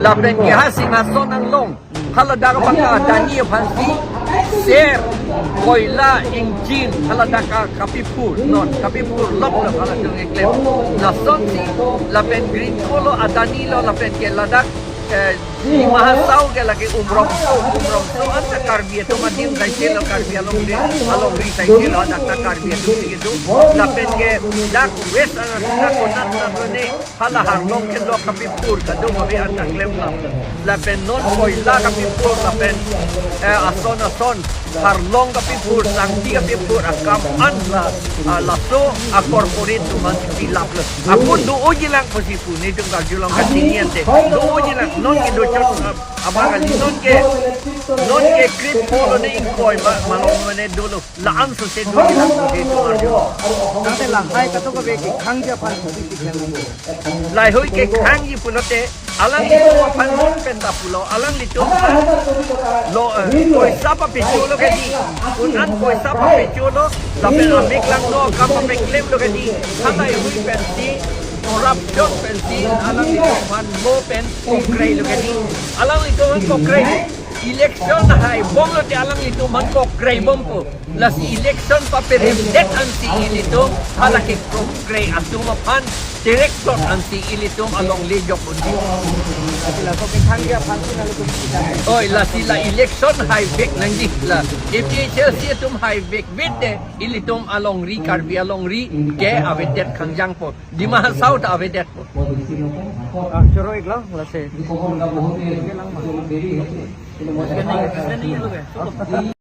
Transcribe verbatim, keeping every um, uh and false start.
Lapen ke ha Singhason anglong, haladak abang ke adani aphansi ser, koila, ingjin, haladak ke kapiphur non, kapiphur lok lo halatum keklem. Lasonsi lapen Green Co lo, adani lo, lapen ke ladak, eh, Dima Hasao ke lake Umrongso, Umrongso anta Karbi atum adim saiselo, Karbi alongri, alongri saiselo, hadak ta Karbi atum kedo. Lapen ke dak West Arunachal konat nat lo ne, hala Harlong ke lo kapiphur kadung ave anta klemlo. Lapen non koila kapiphur, lapen, eh, ason ason Harlong kapiphur, Sangti kapiphur akam an la, ah, laso a-corporate atum aphansi pilaplo. Ako do-ojilang pusi pu, netum karjulong kachini ante. Do-ojilang, non ke do chot, ah, abang kali, non ke, non ke krip pulo ne ingkoi ma, malom mane dolo. La-an sose do-ojilang pusi pu arju. Tangte lahai kadokave kekhangji aphan kopi kekhang. Lahai kekhangji pulote, alanglitum aphan non pen ta pulo, alanglitum aphan lo, eh, poisa papecholo kedi, un an poisa papecholo, lapen amik langno akam papeklemlo kedi, halahai pensi, corruption pensi, alanglitum aphan mo pen kokreilo kedi, alanglitum aphan kokrei. Election hai bomlote alanglitum aphan kokrei bompo. Lasi election paperemdet ansi ilitum hala kekokrei atum aphan direction ansi ilitum alongle jok unji. Lasi laso kekhangji aphansi nanglitum kita. Oi, lasi la election haivek nangji la. A P H L C atum haivekvek te ilitum alongri, Karbi alongri ke avedet khangjangpo. Dima Hasao ta avedetpo. Ah, choro-iklo, lasi.